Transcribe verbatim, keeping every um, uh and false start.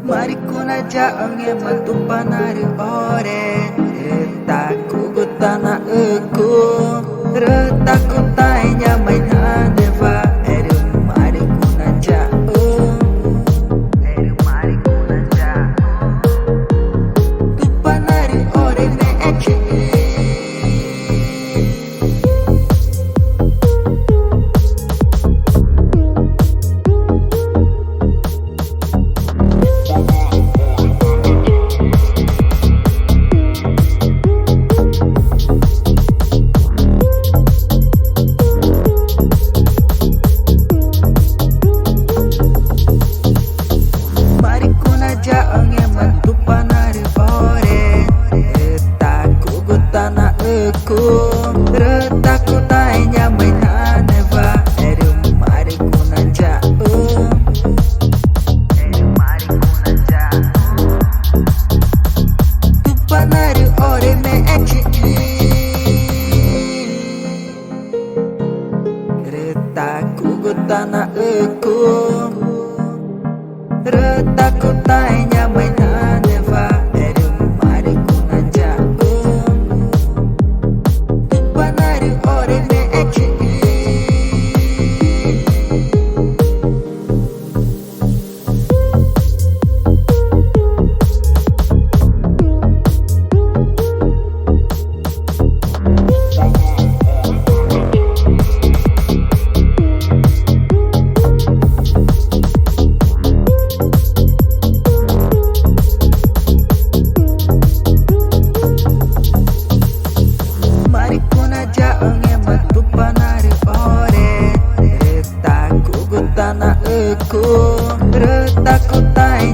Marü cunayao ngẽma Tupanaarü ore, rü tacugu tanaxücu, rü tacutae ñoma i nanewa, erü marü cunayao, erü marü cunayao. Tupanaarü ore mexẽchi i Marü cunayao ngẽma Tupanaarü ore, rü tacugu tanaxücu, rü tacuta i ñoma i nanewa, erü marü cunayao, erü marü cunayao. Tupanaarü ore mexẽchi i rü tacugu tanaxücu, rü tacuta i ñoma i nanewa, erü marü cunayao. Tupanaarü ore mexẽchi i Marü cunayao ngẽma Tupanaarü ore, rü tacugu tanaxücu, rü tacuta i